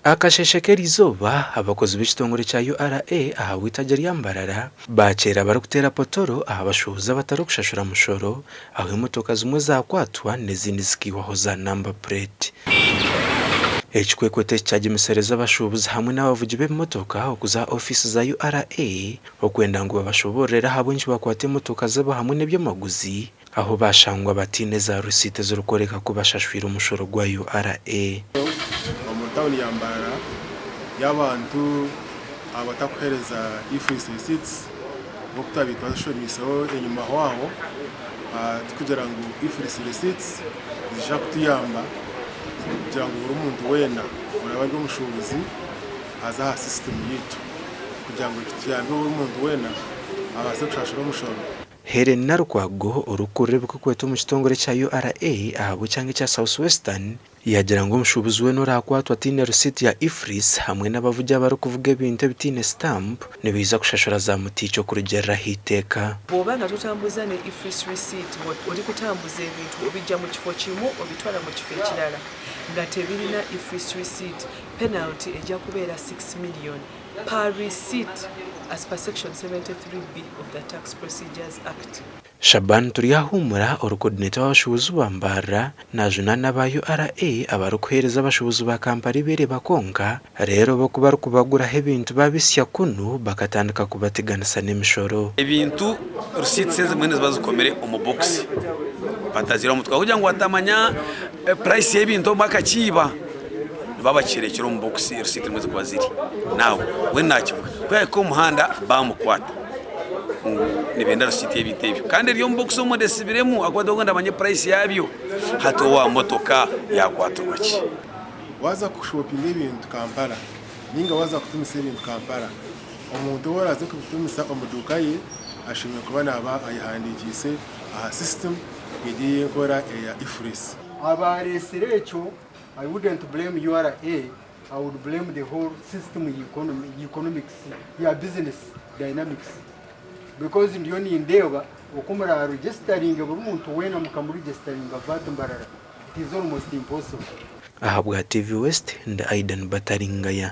Akasheeshe k'erizooba, abakozi b'ekitongore kya URA ahabw'eitaagi rya Mbarara baakyera barikuteera potoro aha bashuubuzi abatarikushashura mushoro ahu emotoka zimwe zaakwatwa n'ezindi zikaihwaho za namba pureeti. Ekikwekweto eki kyagyemesereza abashuubuzi hamwe n'abavugi b'ebimotoka okuza aha ofiisi za URA okwenda ngu babashoboororere ahabw'enki bakwata emotoka zaabo hamwe n'eby'amaguzi ahu baashangwa bataine za risiiti ezirikworeka ku bashashwire omushoro gwa URA. Omu tauni ya Mbarara y'abantu abatakuhereza e-fees receipts nk'oku twabaire twazishomiiseho enyimaho aho tukugira ngu e-fees receipts niziija kutuyamba kugira ngu buri muntu weena oraba ari omushuubuzi aze aha system yaitu kugira ngu kituyambe buri muntu weena abaase kushashura omushoro. Hellen Nalukwago, orikukurira ebirikukwata omu kitongore kya URA ahabw'ekyanga ekya South Western, yaagira ngu omushuubuzi weena oraakwatwa ataine risiiti ya EFRIS hamwe n'abavugi abarikuvuga ebintu ebitaine sitampu nibaija kushashura za mutiicha okurugiirira aha iteeka. Bw'oba nga totambuza ne EFRIS receipt nga orikutambuza ebintu obiggya mu kifo kimu obitwara mu kifo ekirala nga tebirina EFRIS receipt, penalty ejja kubeera 6 million. Per receipt as per section 73B of the Tax Procedures Act. Shaban Turyahuumura ori coordinator w'abashuubuzi ba Mbarara najunaana aba URA abarikuheereza abashuubuzi ba Kampala ebeereba kwonka reero bo kubarikubaguraho ebintu babisya kunu bakatandika kubateganisa n'emishoro. Ebintu receipts ezimwe niziba zikomire omu box bataziire omu mutwe kugira ngu batamanya price y'ebintu obumwe akakiiba. Nibabakirekire omu bokisi risiiti nimwo zirikuba ziri. Naawe mbwenu naakivuga. Ku yaahika omu muhanda baamukwata ngu nibenda risiiti y'ebintu ebyo. Kandi eri omu bokisi omunda esibiremu ahakuba tibarikwenda bamanye purayisi yaabyo. Hati owa motoka yaakwatirwa ki? Waaza kushopinga ebintu Kampala ninga waaza kutumisa ebintu Kampala, omuntu ou oraaze kubitumisa omu duuka ye ashemereire kuba naaba ayehandiikiise aha sisitimu eri ey'enkora eya EFRIS. Abaareetsire ekyo I wouldn't blame URA, I would blame the whole system ya economy, ya economics, ya business dynamics because ndiyo nindeeba oku muraregisteringe buri muntu weena mukamuregisteringa VAT Mbarara, it is almost impossible. Ahabwa TV West, ndi Aidan Bataringaya.